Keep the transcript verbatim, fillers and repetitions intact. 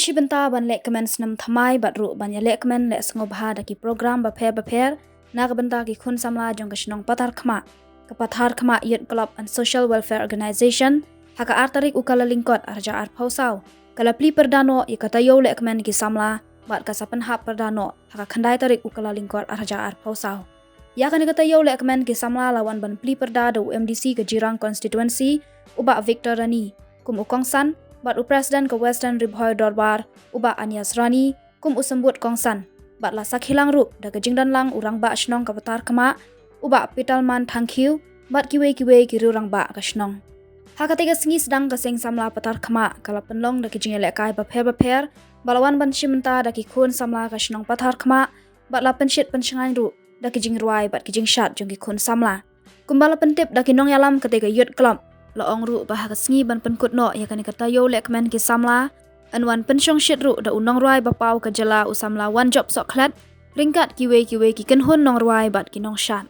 Shi bynta ban lehkmen snem thymmai bad ruh ban ïalehkmen leh sngewbha da ki program bapher bapher na ka bynta ki khun samla jong ka shnong Patharkhmah, ka Patharkhmah Youth Club and Social Welfare Organization ha ka ar tarik u Kyllalyngkot arhajar arphew saw ka la plie pyrda noh ïa ka taïew lehkmen ki samla bad ka sa pynhap pyrda noh ha ka khyndai tarik u Kyllalyngkot arhajar arphew saw. Ïa kane ka taïew lehkmen ki samla la wan ban plie pyrda da u M D C ka Jirang Constituency, u Bah Victor Rani, kum u kongsan, bad u President ka Western Ri Bhoi Dorbar, u Bah Anias Rani, kum u symbud kongsan, bad la sakhi lang ruh da ka jingdon lang u Rangbah Shnong ka Patharkhmah, u Bah Pitalman Thangkhiew, bad kiwei kiwei ki riew rangbah ka shnong. Ha katei ka sngi sdang ka Seng Samla Patharkhmah ka la pynlong da ki jingïalehkai bapher bapher ba la wan ban shim bynta da ki khun samla ka shnong Patharkhmah, bad la pynshit pynshngaiñ ruh da ki jingrwai bad ki jingshad jong ki khun samla. Kumba la pyntip da ki nongïalam katei ka Youth Club, la ong ruh ba ha ka sngi ban pynkut noh ïa kane ka taïew lehkmen ki samla, yn wan pynshongshit ruh da u nongrwai ba paw ka jylla u samla Wanjop Sohkhlet, ryngkat kiwei kiwei ki kynhun nongrwai bad ki nongshad.